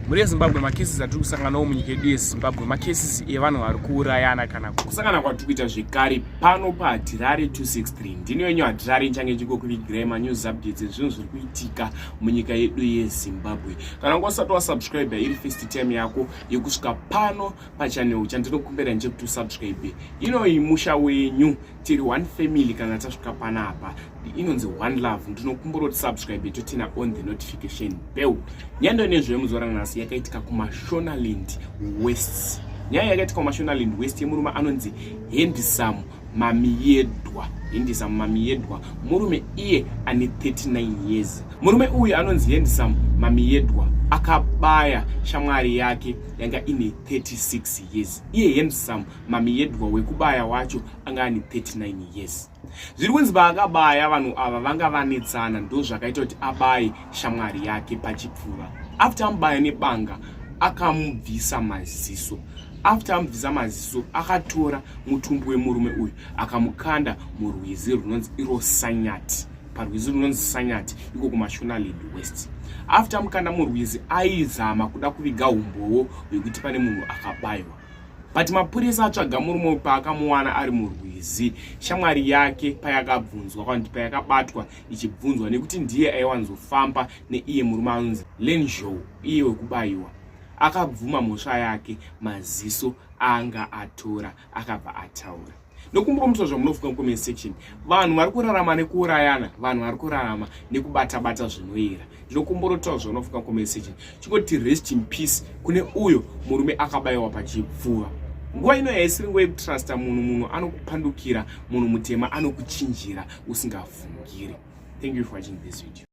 Mhuri yeZimbabwe, macases atiri kusanganawo munyika yedu yeZimbabwe, macases evanhu vari kuurayana kana kusangana kwatiri kuita zvekare pano paHatirare 263. Ndini wenyu Hatirare, nchange chikokuvigirai manews updates ezvinhu zviri kuitika munyika yedu yeZimbabwe. Kana unga usati wasubscribe, iri first time yako yekusvika pano pachannel, chandinokumbira ndechekuti usubscribe. Inoyi musha wenyu, tiri one family. Kana tasvika panapa, inonzi one love. Ndinokumbura kuti subscribe, toturn on the notification bell. Nyaya nezvemuzuva ranhasi yakaitika kuMashonaland West. Nyaya yakaitika kuMashonaland West yemurume anonzi Handsome Mamiyedwa. Handsome Mamiyedwa, murume iye ane 39 years. Murume uyu anonzi Handsome Mamiyedwa akabaya shamwari yake yanga ine 36 years. Iye Handsome Mamiyedwa wekubaya wacho anga ane 39 years. Zviri kunzi paakabaya vanhu ava vanga vanetsana, ndo zvakaita kuti abaye shamwari yake pachipfuva. After amubaya nebanga, akamubvisa maziso. After amubvisa maziso, akatora mutumbi wemurume uyu, akamukanda murwizi runonzi iro Sanyati, parwizi runonzi Sanyati iko kuMashonaland West. After amukanda murwizi, aizama kuda kuviga umbowo hwekuti pane munhu akabayiwa, but mapurisa atsvaga murume uyu. Paakamuwana ari murwizi, shamwari yake payakabvunzwa, kana kuti payakabatwa ichibvunzwa, nekuti ndiye aiwanzofamba neiye murume anonzi Lenzhou, iye wekubayiwa, akabvuma mhosva yake. Maziso anga atora, akabva ataura. Nokumbura muto zvamunofunga mucomment section. Vanhu vari kurarama nekuurayana, vanhu vari kurarama nekubata-bata zvinoyera. Ndinokumbura kutaura zvaunofunga mucomment section. Chingoti rest in peace kune uyo murume akabayiwa pachipfuva. Nguva ino yaisiri nguva yekutrusta munhu. Munhu anokupandukira, munhu mutema anokuchinjira usingafungiri. Thank you for watching this video.